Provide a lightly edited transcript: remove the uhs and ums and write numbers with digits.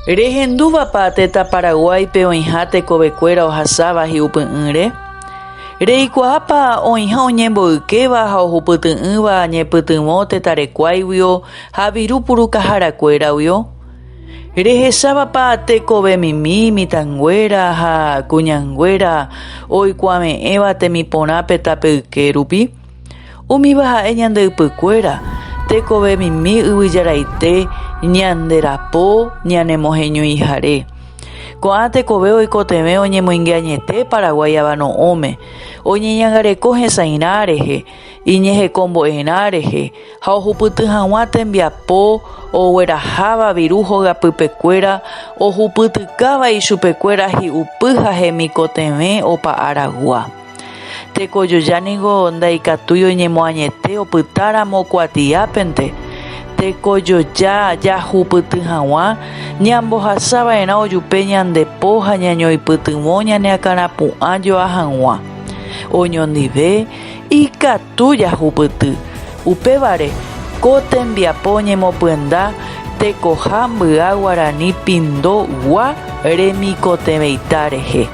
Rehendúvapa tetã Paraguáipe oĩha tekovekuéra ohasáva hi'upy'ỹre? Reikuaápa oĩha oñemboykéva ha ohupyty'ỹva ñepytyvõ tetã rekuáiguio ha viru purukaharakuéraguio? Rehechávapa tekovemimi mitãnguéra ha kuñanguéra oikuave'ẽva temiporã pe tape yke rupi? Umíva ha'e ñande ypykuéra, tekovemimi yvyjaraite, ñande rapo ñanemoheñoihare. Ko'ã tekove oikotevẽ oñemoinge añete Paraguái avano'õme, oñeñangareko hesãirã rehe, iñehekombo'erã rehe ha ohupyty hag̃ua tembiapo ogueraháva viru hogapypekuéra ohupytykáva ichupekuéra hi'upy ha hemikotevẽ opa aragua. Tekojoja ningo ndaikatúi oñemoañete opytáramo kuatiápente. Tekojoja jahupyty hag̃ua ñambohasa va'erã ojupe ñande po ha ñañoipytyvõ ñane akãrapu'ã joa hag̃ua. Oñondive ikatu jahupyty. Upévare, ko tembiapo oñemopyenda tekoha mbya guarani pindo gua remikotevẽita rehe.